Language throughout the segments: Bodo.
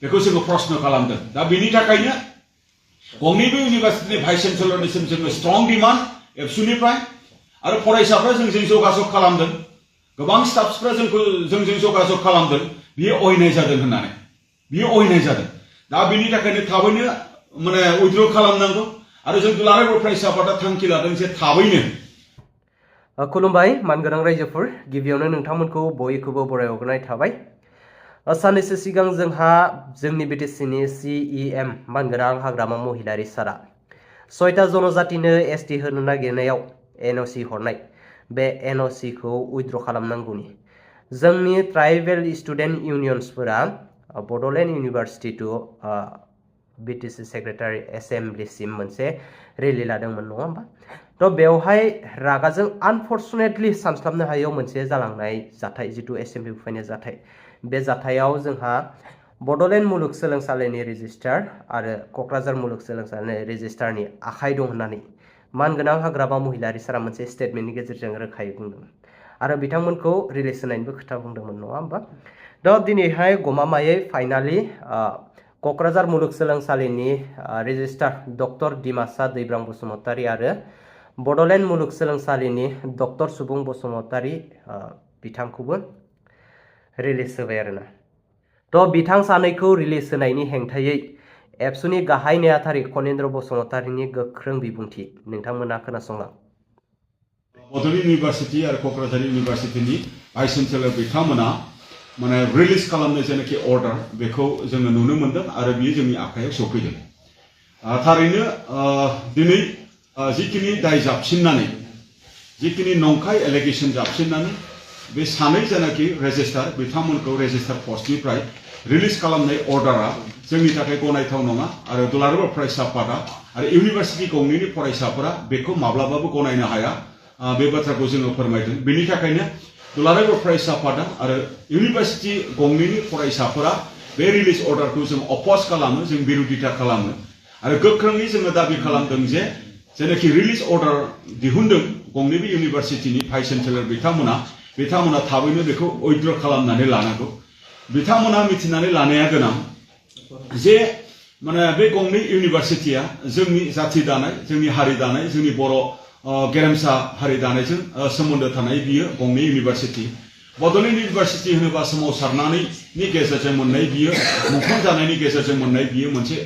बेखौ जोङो प्रश्न खालामदों दा बेनि थाखायनो गंनैबो इउनिभार्सिटिनि भाइस चेन्सेलरनिसिम जोङो स्ट्रं डिमान्ड एबसुनिफ्राय आरो फरायसाफ्रा जोंजों जगाजग खालामदों गोबां स्टाफसफ्रा जोंजों जगाजग खालामदों बियो अयनाय जादों होननानै बियो अयनाय जादों दा बेनि थाखायनो थाबैनो माने उइथड्र खालामनांगौ आरो जों दुलाराय बर' फरायसा आफादा थांखि लादों जे थाबैनो खुलुमबाय मानगोनां रायजोफोर गिबियावनो नोंथांमोनखौ बयखौबो बरायहरनाय थाबाय साननैसो सिगां जोंहा जोंनि बिटिसिनि CEM मानगोनां हाग्रामा महिलारि सारा 6टा जनजातिनो ST होनो नागिरनायाव NOC हरनाय बे NOC खौ उइथड्र खालामनांगौनि जोंनि ट्राइबेल स्टुडेन्ट इउनियन्सफोरा Bodoland university to BTC secretary एसेम्ब्लिसिम मोनसे रेलि लादोंमोन नङा होमबा तो बेवहाय रागाजों आनफर्चुनेटलि सानस्लाबनो हायैयाव मोनसे जालांनाय जाथाय जितु एसेम्ब्लि फैनाय जाथाय बे जाथायाव जोंहा बड'लेण्ड मुलुगसोलोंसालिनि रेजिस्ट्रार आरो क'क्राझार मुलुगसोलोंसालिनि रेजिस्ट्रारनि आखाइ दं होननानै मानगोनां हाग्रामा महिलारि सारा मोनसे स्टेटमेन्टनि गेजेरजों रोखायै बुंदोंमोन आरो बिथांमोनखौ रिलिज होनायनिबो खोथा बुंदोंमोन नङा होमबा दा दिनैहाय गमामायै फाइनालि क'क्राझार मुलुगसोलोंसालिनि रेजिस्ट्रार डक्टर डिमासा दैब्रां बसुमतारी आरो बड'लेण्ड मुलुगसोलोंसालिनि डक्टर सुबुं बसुमतारी बिथांखौबो रिलिज होबाय आरोना तो बिथां सानैखौ रिलिज होनायनि हेंथायै एबसुनि गाहाय नेहाथारि खनेन्द्र बसुमतारीनि गोख्रों बिबुंथि नोंथांमोना खोनासंलां बड'लेण्ड इउनिभार्सिटि आरो क'क्राझार इउनिभार्सिटिनि भाइस चेन्सेलर बिथांमोना माने रिलिज खालामनाय जेनाखि अर्डार बेखौ जोङो नुनो मोनदों आरो बियो जोंनि आखायाव सफैदों थारैनो दिनै जिखिनि दाय जाबसिननानै जिखिनि नंखाय एलिगेसन जाबसिननानै बे सानै जेनाखि रेजिस्टार बिथांमोनखौ रेजिस्टार पस्टनिफ्राय रिलिज खालामनाय अर्डारा जोंनि थाखाय गनायथाव नङा आरो दुलाराय बर' फरायसा आफादा आरो इउनिभार्सिटि गंनैनि फरायसाफोरा बेखौ माब्लाबाबो गनायनो हाया बे बाथ्राखौ जोङो फोरमायदों बेनि थाखायनो दुलाराय बर' फरायसा आफादा आरो इउनिभार्सिटि गंनैनि फरायसाफोरा बे रिलिज अर्डारखौ जों अपोज खालामो जों बिरोधिता खालामो आरो गोख्रोङै जोङो दाबि खालामदों जे जेनाखि रिलिज अर्डार दिहुनदों गंनैबो इउनिभार्सिटिनि भाइस चेन्सेलर बिथांमोना थाबैनो बेखौ उइथड्र खालामनानै लानांगौ बिथांमोना मिथिनानै लानाया गोनां जे माने बे गंनै इउनिभार्सिटिया जोंनि जाथि दानाय जोंनि हारि दानाय जोंनि बर' गेरेमसा हारि दानायजों सोमोन्दो थानाय बियो गंनै इउनिभार्सिटि बड'लेण्ड इउनिभार्सिटि होनोबा सोमावसारनायनि गेजेरजों मोननाय बियो मुंख्लं जानायनि गेजेरजों मोननाय बियो मोनसे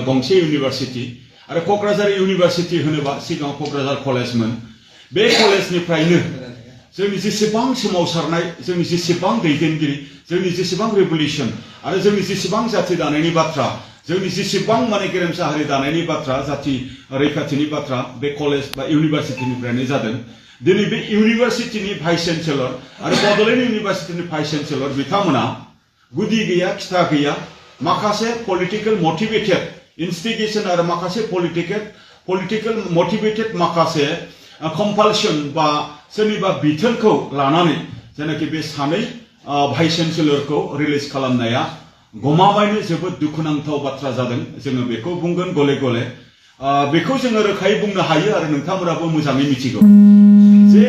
गंसे इउनिभार्सिटि आरो क'क्राझार इउनिभार्सिटि होनोबा सिगाङाव क'क्राझार कलेजमोन बे कलेजनिफ्रायनो जोंनि जेसेबां सोमावसारनाय जोंनि जेसेबां दैदेनगिरि जोंनि जेसेबां रेभुलिउसन आरो जोंनि जेसेबां जाथि दानायनि बाथ्रा जोंनि जेसेबां माने गेरेमसा हारि दानायनि बाथ्रा जाथि रैखाथिनि बाथ्रा बे कलेज बा इउनिभार्सिटिनिफ्रायनो जादों दिनै बे इउनिभार्सिटिनि भाइस चेन्सेलर आरो बड'लेण्ड इउनिभार्सिटिनि भाइस चेन्सेलर बिथांमोना गुदि गैया खिथा गैया माखासे पलिटिकेल मटिभेटेड इनस्टिगेशन आरो माखासे पलिटिकेल मटिभेटेड माखासे कम्पालसन बा सोरनिबा बिथोनखौ लानानै जेनाखि बे सानै भाइस चेन्सेलरखौ रिलिज खालामनाया गमामायैनो जोबोद दुखुनांथाव बाथ्रा जादों जोङो बेखौ बुंगोन गले गले बेखौ जोङो रोखायै बुंनो हायो आरो नोंथांमोनाबो मोजाङै मिथिगौ जे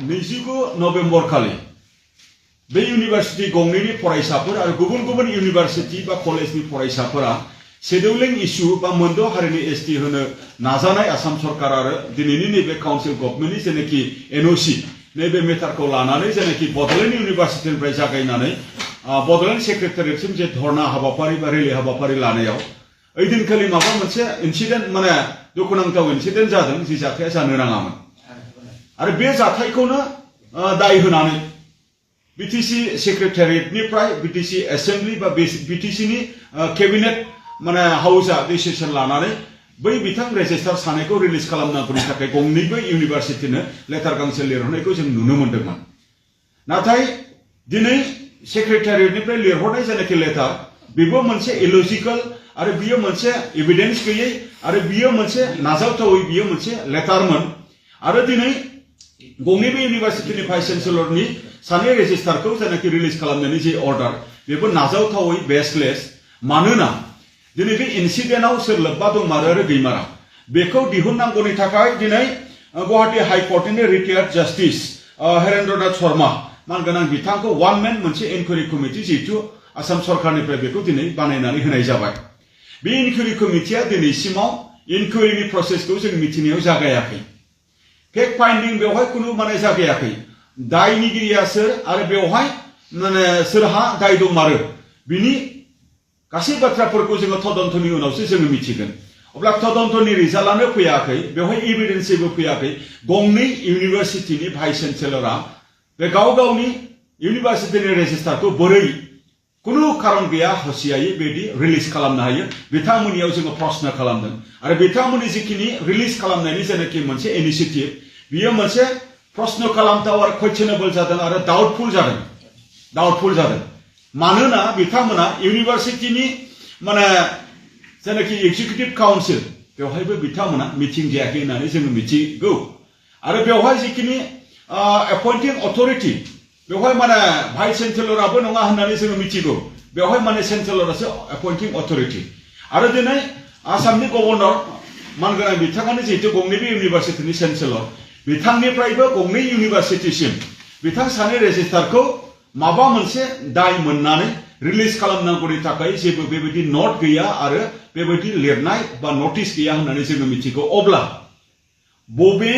29 नभेम्बर खालि बे इउनिभार्सिटि गंनैनि फरायसाफोर आरो गुबुन गुबुन इउनिभार्सिटि बा कलेजनि फरायसाफोरा शेड्युलिं इस्यु बा मोनद' हारिनि ST होनो नाजानाय आसाम सरकार आरो दिनैनि नैबे काउन्सिल गभर्नमेन्टनि जेनाखि NOC नैबे मेटारखौ लानानै जेनाखि बड'लेण्ड इउनिभार्सिटिनिफ्राय जागायनानै बड'लेण्ड सेक्रेटारियेटसिम जे धरना हाबाफारि बा रेलि हाबाफारि लानायाव ओइदिनखालि माबा मोनसे इन्सिडेन्ट माने दुखुनांथाव इन्सिडेन्ट जादों जि जाथाया जानो नाङामोन आरो बे जाथायखौनो दाय होनानै BTC सेक्रेटारियेटनिफ्राय BTC एसेम्ब्लि बा BTCनि केबिनेट माने हाउसआ डिसिसन लानानै बै बिथां रेजिस्ट्रार सानैखौ रिलिज खालामनांगौनि थाखाय गंनैबो इउनिभार्सिटिनो लेटार गांसे लिरहरनायखौ जों नुनो मोन्दोंमोन नाथाय दिनै सेक्रेटारियेटनिफ्राय लिरहरनाय जेनाखि लेटार बेबो मोनसे इलजिकेल आरो बियो मोनसे एभिडेन्स गैयै आरो बियो मोनसे नाजावथावै बियो मोनसे लेटारमोन आरो दिनै गंनैबो इउनिभार्सिटिनि भाइस चेन्सेलरनि सानै रेजिस्ट्रारखौ जेनाखि रिलिज खालामनायनि जे अर्डार बेबो नाजावथावै बेसलेस मानोना दिनै बे इन्सिडेन्टआव सोर लोब्बा दंमारो आरो गैमारा बेखौ दिहुननांगौनि थाखाय दिनै गुवाहाटी हाइकर्टनि रिटायार्ड जास्टिस हरेन्द्र नाथ शर्मा मानगोनां बिथांखौ वान मेन मोनसे इनकुवारि कमिटि जिहेतु आसाम सरकारनिफ्राय बेखौ दिनै बानायनानै होनाय जाबाय बे इनकुवेरि कमिटिया दिनैसिमाव इनकुवेरिनि प्रसेसखौ जों मिथिनायाव जागायाखै फेक्ट फाइन्डिं बेवहाय कुनु माने जागायाखै दायनिगिरिया सोर आरो बेवहाय माने सोरहा दाय दंमारो बिनि गासै बाथ्राफोरखौ जोङो तदन्तनि उनावसो जोङो मिथिगोन अब्ला तदन्तनि रिजाल्टआनो फैयाखै बेवहाय एभिडेन्स जेबो फैयाखै गंनै इउनिभार्सिटिनि भाइस चेन्सेलरआ बे गाव गावनि इउनिभार्सिटिनि रेजिस्टारखौ बोरै कुनु खारन गैया हसियायै बेदि रिलिज खालामनो हायो बिथांमोननियाव जोङो प्रश्न खालामदों आरो बिथांमोननि जिखिनि रिलिज खालामनायनि जेनाखि मोनसे इनिशिएटिभ बियो मोनसे प्रश्न खालामथाव आरो क्वेश्चनेबल जादों आरो डाउटफुल जादों मानोना बिथांमोना इउनिभार्सिटिनि माने जेनाखि एक्जिकिउटिभ काउन्सिल बेवहायबो बिथांमोना मिटिं जायाखै होननानै जोङो मिथिगौ आरो बेवहाय जिखिनि एपइन्टिं अथरिटि बेवहाय माने भाइस चेन्सेलराबो नङा होननानै जोङो मिथिगौ बेवहाय माने चेन्सेलरासो एपइन्टिं अथरिटि आरो दिनै आसामनि गभर्नर मानगोनां बिथाङानो जिहेतु गंनैबो इउनिभार्सिटिनि चेन्सेलर बिथांनिफ्रायबो गंनै इउनिभार्सिटिसिम बिथां सानै रेजिस्टारखौ माबा मोनसे दाय मोननानै रिलिज खालामनांगौनि थाखाय जेबो बेबायदि नट गैया आरो बेबायदि लिरनाय बा नटिस गैया होननानै जोङो मिथिगौ अब्ला बबे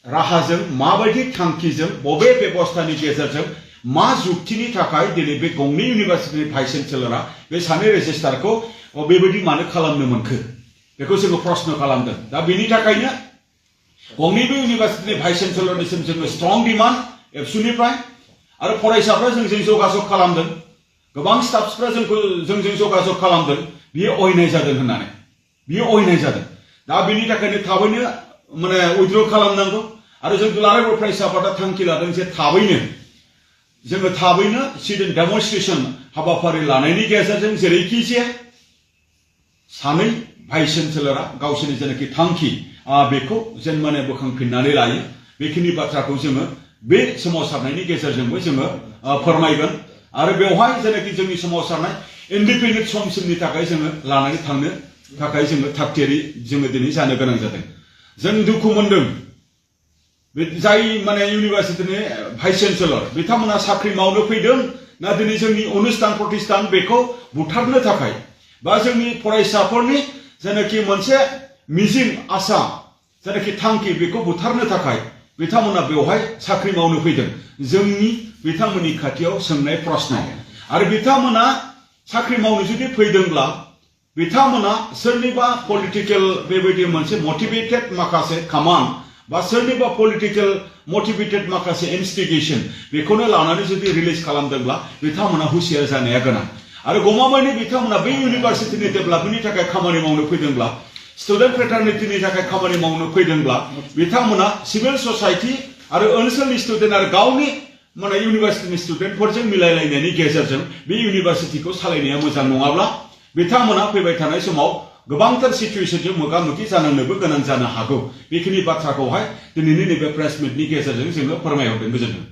राहाजों माबायदि थांखिजों बबे बेबस्थानि गेजेरजों मा जुक्तिनि थाखाय दिनै बे गंनै इउनिभार्सिटिनि भाइस चेन्सेलरा बे सानै रेजिस्टारखौ बेबायदि मानो खालामनो मोनखो बेखौ जोङो प्रश्न खालामदों दा बेनि थाखायनो गंनैबो इउनिभार्सिटिनि भाइस चेन्सेलरनिसिम जोङो स्ट्रं डिमान्ड एबसुनिफ्राय आरो फरायसाफ्रा जोंजों जगाजग खालामदों गोबां स्टाफसफ्रा जोंजों जगाजग खालामदों बियो अयनाय जादों होननानै बियो अयनाय जादों दा बेनि थाखायनो थाबैनो माने उइथड्र खालामनांगौ आरो जों दुलाराय बर' फरायसा आफादा थांखि लादों जे थाबैनो स्टुडेन्ट डेमनस्ट्रेशन हाबाफारि लानायनि गेजेरजों जेरैखि जाया सानै भाइस चेन्सेलरा गावसोरनि जेनाखि थांखि बेखौ जेन माने बोखांफिननानै लायो बेखिनि बाथ्राखौ जोङो बे सोमावसारनायनि गेजेरजोंबो जोङो फोरमायगोन आरो बेवहाय जेनाखि जोंनि सोमावसारनाय इन्डिपेन्डेन्ट समसिमनि थाखाय जोङो लानानै थांनो थाखाय जोङो थागथियारि जोङो दिनै जानो गोनां जादों जों दुखु मोनदों जाय माने इउनिभार्सिटिनि भाइस चेन्सेलर बिथांमोना साख्रि मावनो फैदों ना दिनै जोंनि अनुष्ठान प्रतिष्ठान बेखौ बुथारनो थाखाय बा जोंनि फरायसाफोरनि जेनाखि मोनसे मिजिं आसा जेनाखि थांखि बेखौ बुथारनो थाखाय बिथांमोना बेवहाय साख्रि मावनो फैदों जोंनि बिथांमोननि खाथियाव सोंनाय प्रश्न आरो बिथांमोना साख्रि मावनो जुदि फैदोंब्ला बिथांमोना सोरनिबा पलिटिकेल बेबायदि मोनसे मटिभेटेड माखासे खामान बा सोरनिबा पलिटिकेल मटिभेटेड माखासे इनस्टिगेशन बेखौनो लानानै जुदि रिलिज खालामदोंब्ला बिथांमोना हुसियार जानाया गोनां आरो गमामायैनो बिथांमोना बै इउनिभार्सिटिनि डेभेलपमेन्टनि थाखाय खामानि मावनो फैदोंब्ला स्टुडेन्ट फ्रेटारनिटिनि थाखाय खामानि मावनो फैदोंब्ला बिथांमोना सिभिल ससाइटि आरो ओनसोलनि स्टुडेन्ट आरो गावनि माने इउनिभार्सिटिनि स्टुडेन्टफोरजों मिलायलायनायनि गेजेरजों बे इउनिभार्सिटिखौ सालायनाया मोजां नङाब्ला बिथांमोना फैबाय थानाय समाव गोबांथार सिचुएशनजों मोगा मोगि जानांनोबो गोनां जानो हागौ बेखिनि बाथ्राखौहाय दिनैनि नैबे प्रेस मिटनि गेजेरजों जोङो फोरमायहरदों गोजोन्थों